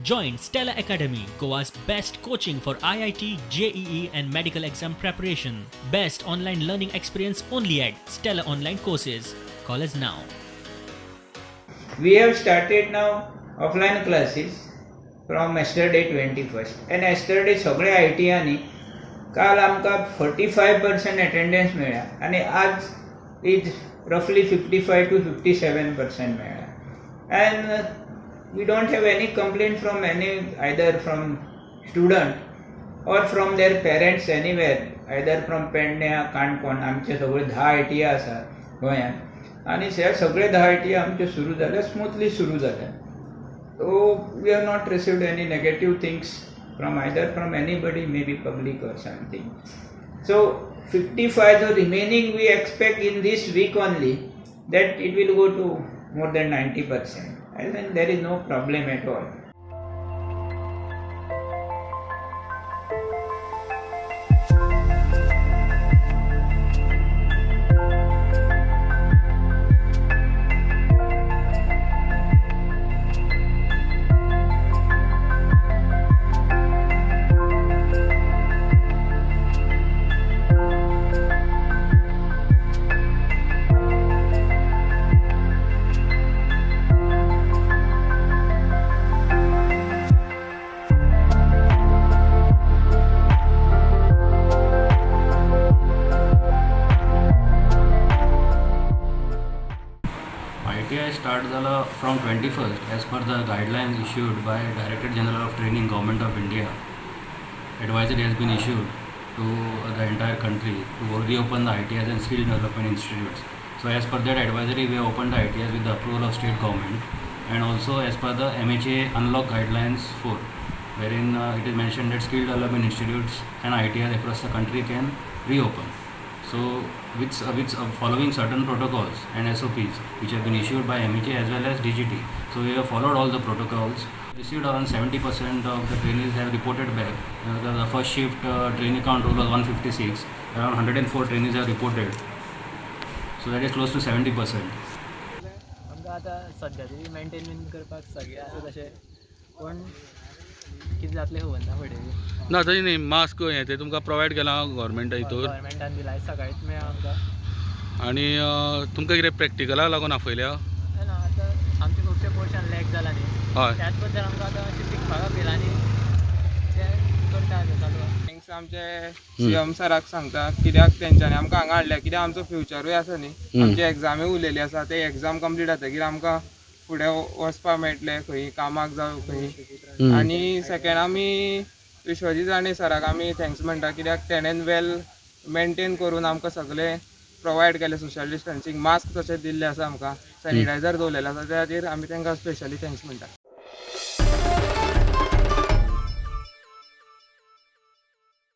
Join Stella Academy, Goa's best coaching for IIT, JEE and medical exam preparation. Best online learning experience only at Stella Online Courses. Call us now. We have started now offline classes from yesterday 21st, and yesterday सगळे I T आनी काल आमकां 45% attendance मेळ्ळ्या आनी आज is roughly 55 to 57% मेळ्ळ्या, and we don't have any complaint from any, either from student or from their parents anywhere, either from पेडण्या, काणकोण. आमचे सगळे 10 I T I आसा गोंयांत आनी हे सगळे 10 I T I आमचे सुरू जाले, स्मुथली सुरू जाले. So we have not received any negative things from either from anybody, maybe public or something. So 55 the remaining we expect in this week only that it will go to more than 90%. I think there is no problem at all. ITI start जाला from 21st as per the guidelines issued by Director General of Training, Government of India. Advisory has been issued to the entire country to reopen the ITIs and skill development institutes. So as per that advisory, we have opened the ITIs with the approval of state government, and also as per the MHA unlock guidelines 4, wherein it is mentioned that skill development institutes and ITIs across the country can reopen. So with following certain protocols and SOPs which have been issued by MHA as well as DGT. So we have followed all the protocols. Received around 70% of the trainees have reported back. The first shift trainee count role was 156. Around 104 trainees have reported. So that is close to 70%. आमकां आतां सद्या तरी maintain बीन करपाक सगळें आसा तशें, पूण कितें जातलें खबर ना फुडें. ना, तशें न्ही, मास्क हें तें तुमकां प्रोवायड केलां गव्हर्मेंटा हितूर? गव्हर्मेंटान दिला, आयज सकाळींच मेळ्ळा आमकां. आनी तुमकां कितें प्रॅक्टिकलाक लागून आपयल्या? ना, आतां आमचे खुबशे पोर्शन लॅक जाला न्ही, त्याच बद्दल आमकां आतां मातशें शिकपाक आपयला आनी तें करता आतां चालू आसा. Thanks आमचे सीएम सराक सांगता, कित्याक तेंच्यांनी आमकां हांगा हाडल्या, कित्याक आमचो फ्युचरूय आसा न्ही. आमची एग्जामूय उरलेली आसा, ते एग्जाम कंप्लीट जातकीर आमकां फुडें वचपाक मेळटलें खंय कामाक जावं खंय. आनी सेकेंड आमी विश्वजीत राणे सराक आमी thanks म्हणटा, कित्याक तेणेन वेल मेंटेन करून आमकां सगळें प्रोवायड केलें. सोशल डिस्टन्सींग, मास्क तशें दिल्लें आसा आमकां, सॅनिटायझर दवरलेलें आसा, त्या खातीर आमी तांकां स्पेशली thanks म्हणटा.